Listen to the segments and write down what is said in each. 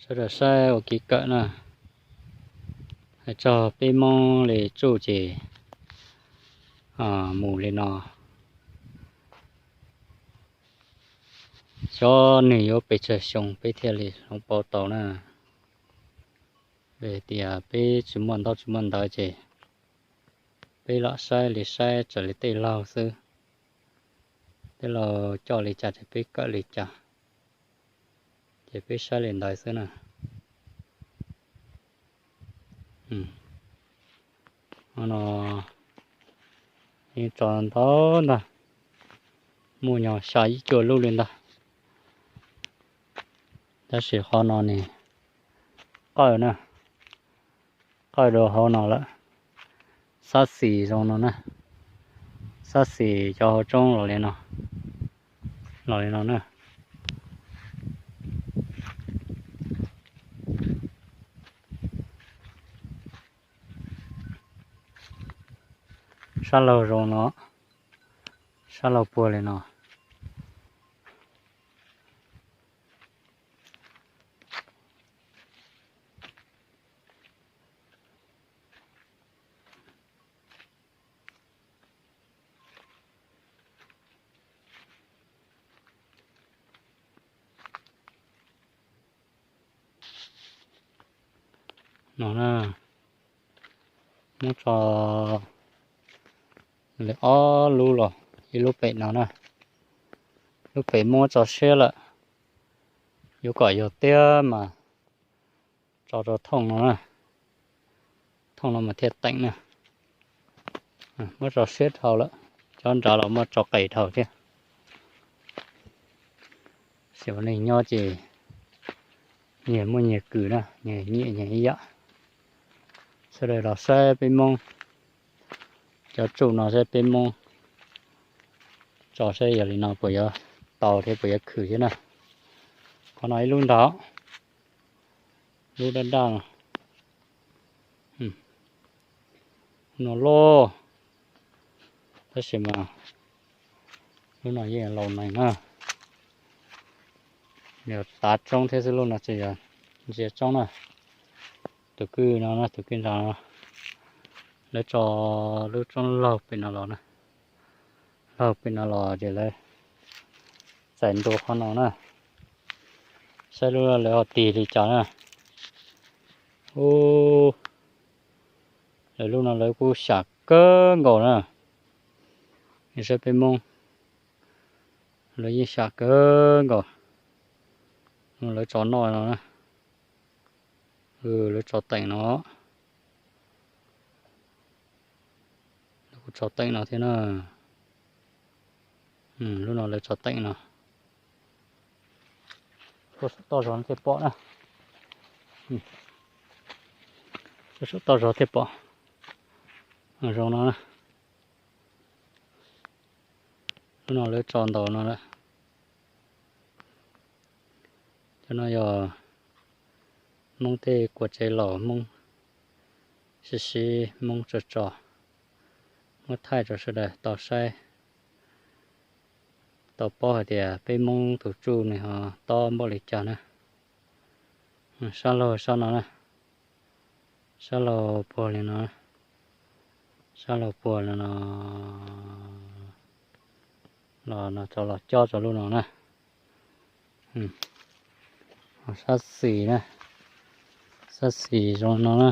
Sawv daws saib ua kev kawm na, hais txog peb Hmoob li tsuj ces mus li no. Xyov nws yuav pes tsawg xyoo peb thiaj li hloov pauv tau na. Vim tias peb tsis muaj ntaub tsis muaj ntawv ces peb lam saib li saib raws li tej laug xwb. Tej laug coj li cas ces peb kawm li cas, ces peb saib li ntawd xwb na. No yeej tso ntau ntag, muaj nyuag xya ib cuaj lub li ntag. Tab sis qhov no nws qawj na, qawj rau hauv no lawm. Xab xis zoo no na, xab xis cov hauv tsoob los li no, los li no na. Sab laug zoo no, sab laug puag li no. No na, muab tso li ob lub los, ib lub pem no na, lub pem muab tso siab lawm, yuav kom yog tiag mas tso rau thooj no na, thooj no mas thiaj teem na. Muab tso siab dhau lawm, cov nrad los muab tso qes dhau thiab. Xyov neeg nyob ces nyias muaj nyias kws na, nyias nyiam nyias ib yam. Sawv daws los saib peb Hmoob, cov tsuj no saib peb Hmoob tso saib yog li no puas yuav tau thiab puas yuav khwm thiab na. Qhov no ib lub ntag, lub daj daj no, no loj, tab sis mas lub no yeej laus neeg na. Yog tav tsoob thiab xwb, lub no tsis yog ntsia tsoob na. Tus kwj no, tus kwj nrad no, lawv tso lub tsoob laug pem no los na, laug pem no los ces lawv txais ntua qhov no na. Saib lub lawv ho tig li cas na. Ub, lawv lub no lawv kuj xyam kawg nkaus na. Saib peb Hmoob, lawv yeej xyam kawg nkaus. Lawv tso noj no na, lawv tso teem no, lawv kuj tso teem no thiab na. Lub no lawv tso teem no. Tuaj saum toj zog thiaj pom na. Tuaj saum toj zog thiaj pom. Zoo no na. Lub no lawv tso ntaus no lawm. Cov no yog Hmoob tej kua tsev laus, Hmoob sib sib, Hmoob tso tso, muab thaij rau sawv daws tau saib, tau paub hais tias peb Hmoob tus tsuj nws ho tob npaum li cas na. Sab laug sab no na, sab laug puag li no, sab laug puag li no, los no rov los cob rau lub no na. Sab xis na, sab xis zoo no na,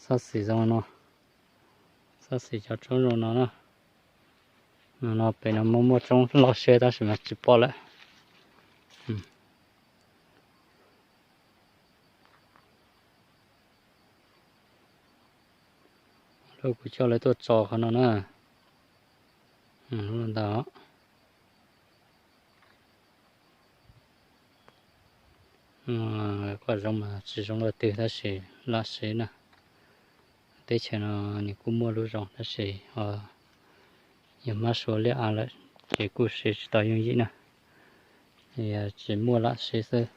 sab xis zoo no, sab xis cov tsoob zoo no na. No pem no muaj muaj tsoob loj siab tab sis mas tsis pom lawm. Lub kuv coj lawv tuaj tso qhov no na. Ntawd kuj zoo mas tsis zoo luaj twg tab sis lam siv na. Teb chaws no nws kuj muaj lub zoo tab sis yog mab suav liaj av lawm ces kuj siv tsis tau yooj yim na. Tsis muaj lam siv xwb.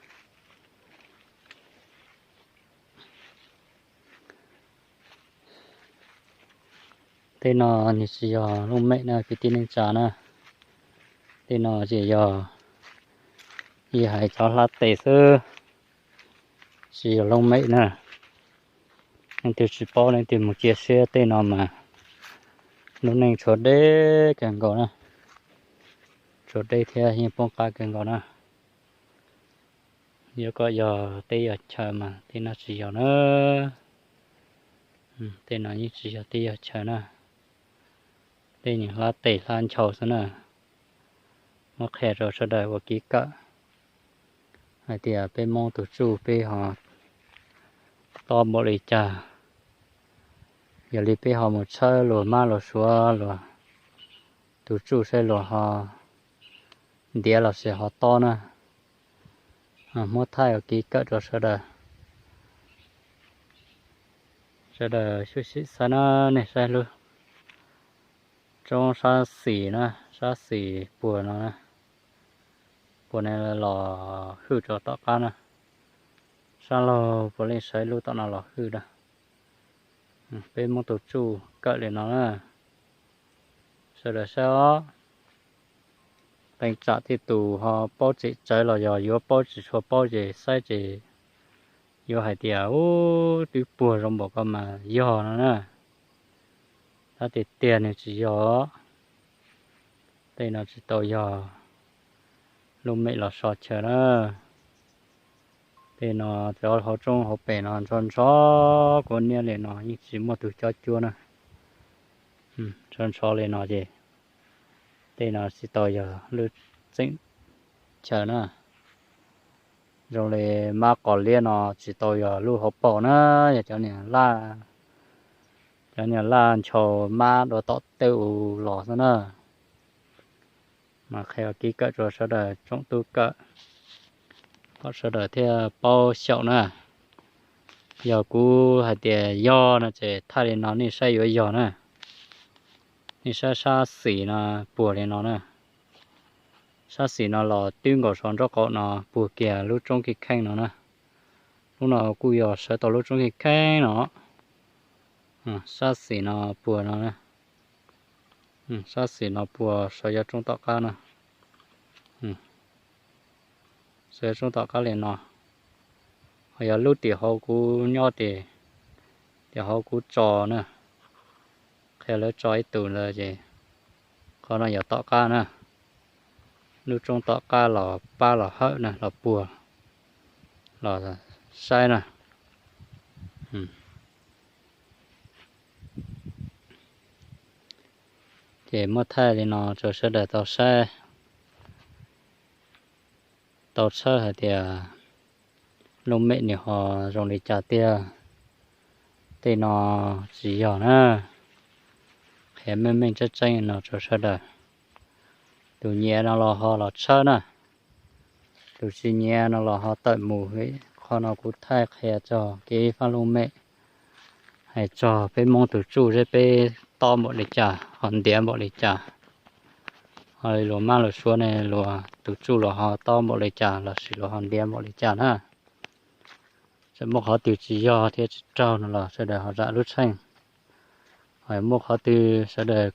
Tej no nws tsis yog looj mem na kwv tij neej tsa na. Tej no ces yog Yog hais cov hlab tes xwb, tsis yog looj mem na. Leej twg tsis paub leej twg mus cia siab, tej no mas lub neej tshuav deb kawg nkaus na, tshuav deb thiab yeej poob qab kawg nkaus na. Yuav kom yog teb yog chaw mas tej no tsis yog na. Tej no yeej tsis yog teb yog chaw na, tej nws hlab tes hlab nchau xwb na. Muab qhia rau sawv daws ua kev kawm hais tias peb Hmoob tus tsuj peb ho tob npaum li cas. Yog li peb ho mus tshawb luag mab luag suav luag tus tsuj saib luag ho ntiav los sis ho tob na. Muab thaij ua kev kawm rau sawv daws, sawv daws xyuam xim saib na. Nej saib lub roob sab xis na, sab xis puag no, puag no los hwj rau tom qab na. Sab laug puav leej saib lub tom no los hwj na. Peb Hmoob tus tsuj kawm li no na, sawv daws saib os. Qee tsam tej tus ho paub tseem tsawv los yog yuav paub tsis tshua paub ces saib ces yuav hais tias ub twb puag zoo npaum ko mas yog no na. Tab tiag tiag nws tsis yog, tej no tsis tau yog looj mem los so chaw na. Tej no cov hauv roob hauv pes no ntsho ntsho kuv niaj li no yeej tsis muaj tus cob cuab na. Ntsho ntsho li no ces tej no tsis tau yog lub tseem chaw na. Zoo li mab qos liab no tsis tau yog lub hauv paus na, yog cov niag laj, cov niag laj nchau mab dua tom tej u los xwb na. Mas qhia kev kawm rau sawv daws tsoom tub kawm kom sawv daws thiaj paub xyaum na. Yog kuv hais tias yog no ces thaij li no nej saib yuav yog na. Nej saib sab xis no puag li no na. Sab xis no los twb nkaus saum nraub qaum no puag kiag lub roob kev kheej no na. Lub no kuj yog sawv tau lub roob kev kheej no. Sab xis no puag no, sab xis no puag saum yog roob tom qab no. Saum yog roob tom qab li no. Ho yog lub tim hauv kuv nyob ces, tim hauv kuv tso na, qhia lawv tso ib tug ntawd ces qhov no yog tom qab na. Lub roob tom qab los pab los hawm na, los puag los saib na. Ces muab thaij li no rau sawv daws tau saib, tau tshawb hais tias looj mem nws ho zoo li cas tiag. Tej no tsis yog na, qhia meej meej tseeb tseeb no rau sawv daws. Tus nyiam no los ho los tshawb na, tus tsis nyiam no los ho tawm mus. Qhov no kuv thaij qhia txog kev faj looj mem, hais txog peb Hmoob tus tsuj seb peb tob npaum li cas ho ntiav npaum li cas. Ho luag mab luag suav ne, luag tus tsuj los ho tob npaum li cas lossis luag ho ntiav npaum li cas na. Txawm muaj qhov twg tsis yog thiab tsis raug no los sawv daws ho zam lub tsheej. Ho muaj qhov twg sawv daws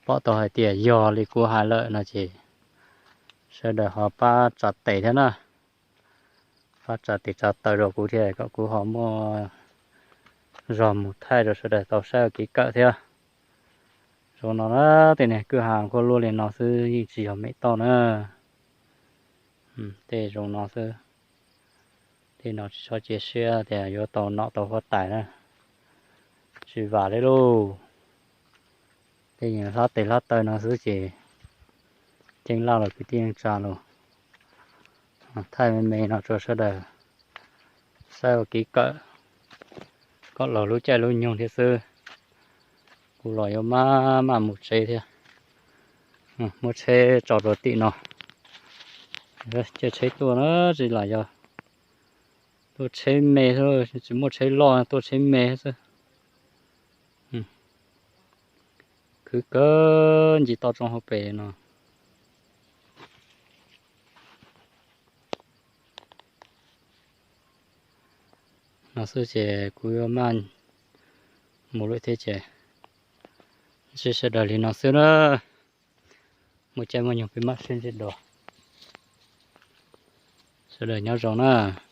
pom tau hais tias yog li kuv hais lawm no ces sawv daws ho pab tsa tes thiab na. Pab tsa tes tsa taw rau kuv thiab kom kuv ho muaj zog mus thaij rau sawv daws tau saib ua kev kawm thiab. Zoo no na, tej niag kwj ha khuab luaj li no xwb yeej tsis yog mem toj na. Tej zoo no xwb. Tej no tsis txhob cia siab tias yuav tau nom tau huab tais na, tsis vam li lauj. Tej yeej hlab tes hlab taw no xwb ces ceeb laj los kwv tij yeej tsa los. Thaij me me no rau sawv daws saib ua kev kawm, kom laug lub caij lub nyoog thiab xwb. Kuv los yuav maj maj mus tsev thiab. Muab tsheb tso rau tim no, caij tsheb tuaj na, tsis lam yog tuaj tsheb me xwb, tsis muaj tsheb loj tuaj tsheb me xwb. Khwv kawg ncig toj roob hauv pes no. No xwb ces kuv yuav maj mus lawm thiab ces ntsib sawv daws li no xwb na. Muaj caij muaj nyoog peb mam sib ntsib dua. Sawv daws nyob zoo na.